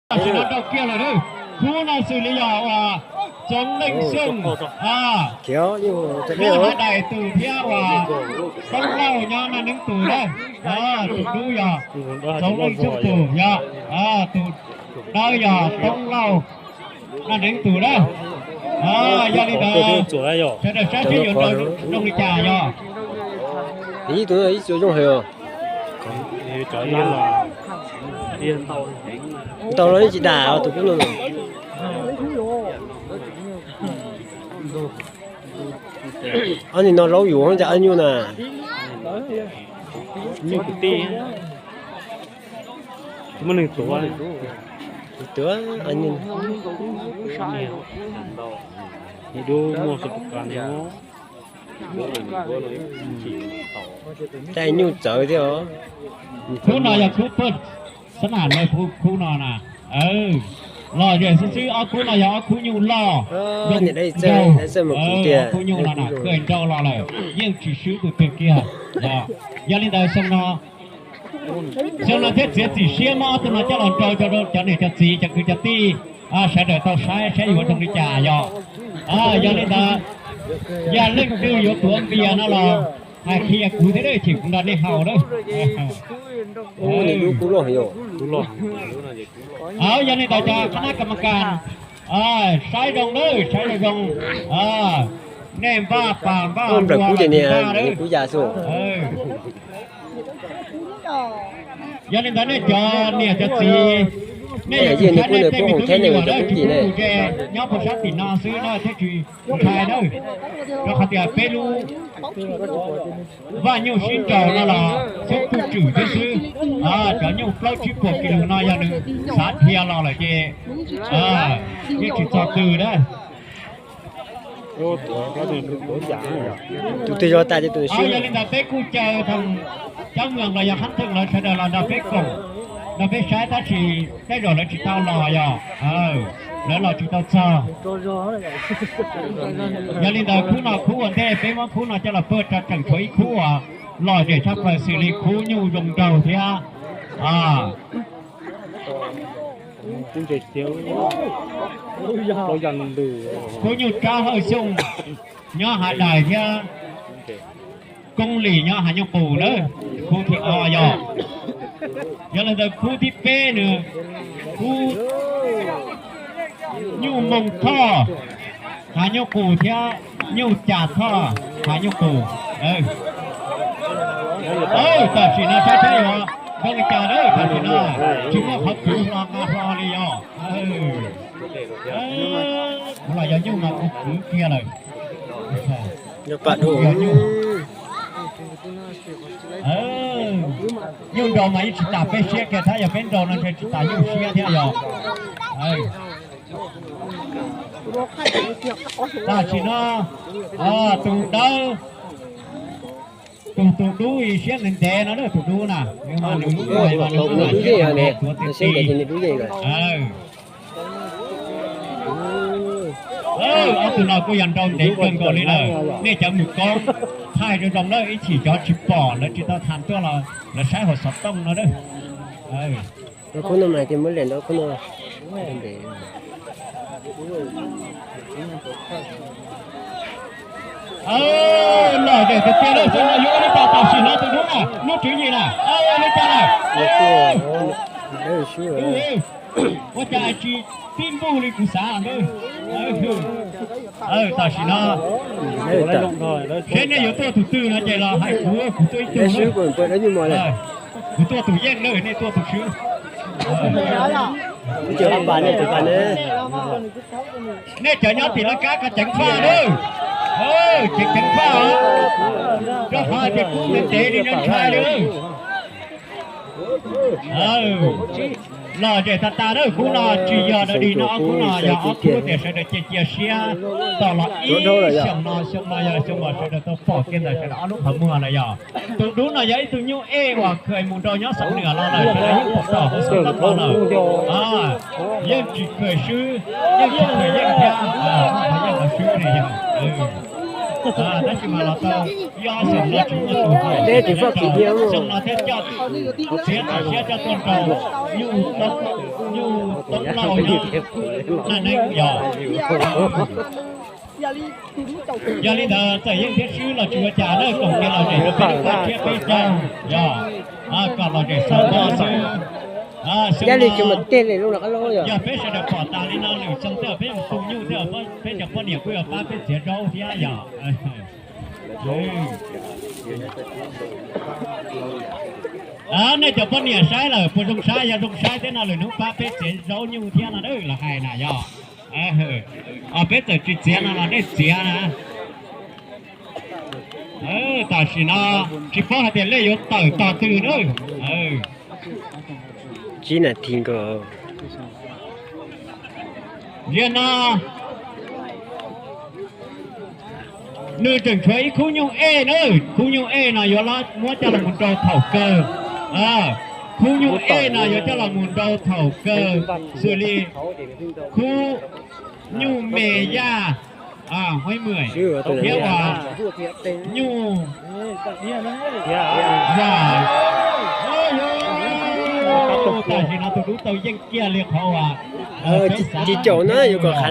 Tam sim no rau kiag lawm. Khub no xws li yog uas Txoov Leej Xyooj, Khiav, nyob Hav Daim tus thiab uas Toob Lauj nyob Naj Neeb tus na. Tus dub yog Txoov Leej Xyooj tus, yog tus dawb yog Toob Lauj Naj Neeb tus na. Yog li ntawd sawv daws saib seb yuav nrau zoo li cas yog. Ib tug ib tug zoo heev os. Ntau los tsis dam tus kub no. Ob nim no laub yuav cas ob nyuj na. Nyuj kwv tij. Muaj neeg tuav. Tuav, dub muaj su qa. Tais nyuj txawv thiab os. Khub no yog khub paj xab nam na, khub no na. Los zem xwb xwb, ob khub no yog ob khub nyuj loj. Niam dab txawj, dab txawj mus kuv tias ob khub nyuj no na kawg nrau los lawm, yeej tsis swb tus twg kiag. Yog li ntawd xyoo no, xyoo no thiaj txiav txim siab muab ob tug no coj los nrau rau cov niam cov txiv cov kwv cov tij sawv daws tau saib saib yuav zoo li cas yog. Yog li ntawd, yog leej twg yuav tuav npias no los hais qhia kuv thiab, chim kuv nrog nej haus na. Yog li ntawd cov qhab nab kam mas kas, saib zoo na, saib zoo zoo. Nej npaj pas npaj npua los kuv ya xwb. Yog li ntawd nej cov niam cov txiv, nej yuav tsum saib nej tej me tub me nyuam na, tsis pub tus ze nyob puag sab tim no xwb na thiaj tsis ntshai na. Rau qhov tias peb lub vaj nyuj sib nraus no los xyoob kuj tswm thiab xwb. Cov nyuj plaub tsib puas kis lus no yog nws xav dhia los lawm ces yeej tsis txog twg na. Tus twg zov tas ces tus swb. Yog li ntawd peb kuj caw cov muam los yog qhab theej lawv sawv daws los nrog peb koom, nrog peb saib tab sis tej zaum lawv tsis tau los yog, lawv los tsis tau txog. Yog li ntawd khub no khub ua ntej peb muab khub no coj los pawg rau tseem tshuav ib khub uas lom zem tshaj plaws xws li khub nyuj zoo nraug thiab. Khub nyuj Tsab Hawj Xyooj nyob Hav Dais thiab Koob Lis nyob Hav Nyuj Qus na, khub thib ob yog. Yog li ntawd khub thib peb nws khub nyuj Moo Thoj Hav Nyuj Qus thiab nyuj Cas Thoj Hav Nyuj Qus. Tam sim no saib saib yuav zoo li cas na, tam sim no tsis muaj qhov kwv hlo nqa hlo li yog. Los yog nyuj mas kuv kwv kiag lawm. Nyuj nraus mas yeej tsis tas peb siab kiag thiab, yog peb nraus no ntshe tsis tas nyuj siab thiab yog. Tam sim no tus dawb, tus tus dub siab ntev ntev no, tus dub na, nws mas nws lub npe mas nws mas siab ntev tuav twg ti. Ob tug no kuj yog nrau ntev kawg nkaus li lawm. Nej cov mus koob thaij zoo zoo na, ib chim cov tsis pom lawv tsis tau tham tuaj los lawv saib hauv xov tooj no na. Khub no mas tias muab lem nrau khub no. Lom zem tiag tiag lawm, xyoo no yuav ua li cas tam sim no tus dub na, lub tswv yim na, ua li cas lawm? Ua cas tsis tib npuj li kuv xav na? Tam sim no seb nej yuav tuaj tus twg no ces los hais kuv, kuv tuaj ib tug. Kuv tuaj tus yeej na, nej tuaj tus swb. Nej cov nyob tim laj kab koj ceev faj na, ceev ceev faj, rau qhov tias kub ntev ntev li nyob ntshai li. Lom zem tas tas na, khub no tsis yog dog dig no, ob khub no yog ob khub tias sawv daws cia cia siab tos los ib xyoos no, xyoo no yog xyoo uas sawv daws tau pom kiag ntawm sawv daws ob lub qhov muag lawm yog. Tus dub no yog ib tug nyuj ej uas khaws mus nrau nyob Xam Nuas los lawm, sawv daws yeej pom tau hauv xov tooj los lawm. Yeej tsis khaws swb, yeej tsis khaws yeej thiab, yeej los swb ne yog. Tab sis mas los tau ib ob xyoos no tsis muaj tus hais, xyoo no thiaj coj txiav txim siab coj tuaj rau nyuj toob, nyuj toob lauj nyob na neeb yog. Yog li ntawd txawm yeej thiab swb los tsis ua cas na, koom kiag los zem rau peb lub paj thiab peb caug yog, kom los zem xaus xwb. Yog peb sawv daws pom tas li no lwm xyoo tej peb mus tu nyuj tej peb cov poj niam kuj yuav pab peb txiav zaub thiab yog. Nej cov poj niam saib lawm puas zoo saib? Yog zoo saib thiab no lwm hnub pab peb txiav zaub nyuj thiab no na, lawv hais na yog. Peb txawm tsis txiav no los nej txiav na. Tam sim no tsis paub hais tias lej yuav tawm tos twg na. Tsib nas this nkaus. Yog no nws tseem tshuav ib khub nyuj ej na, khub nyuj ej no yuav muab coj los mus rau thaum kawg. Khub nyuj ej no yuav coj los mus rau thaum kawg, xws li khub nyuj me yaj, thiab uas nyuj yaj. Tam sim no tus dub tau yeej kiag li qhov uas tsis caum na, yuav kom qhav na.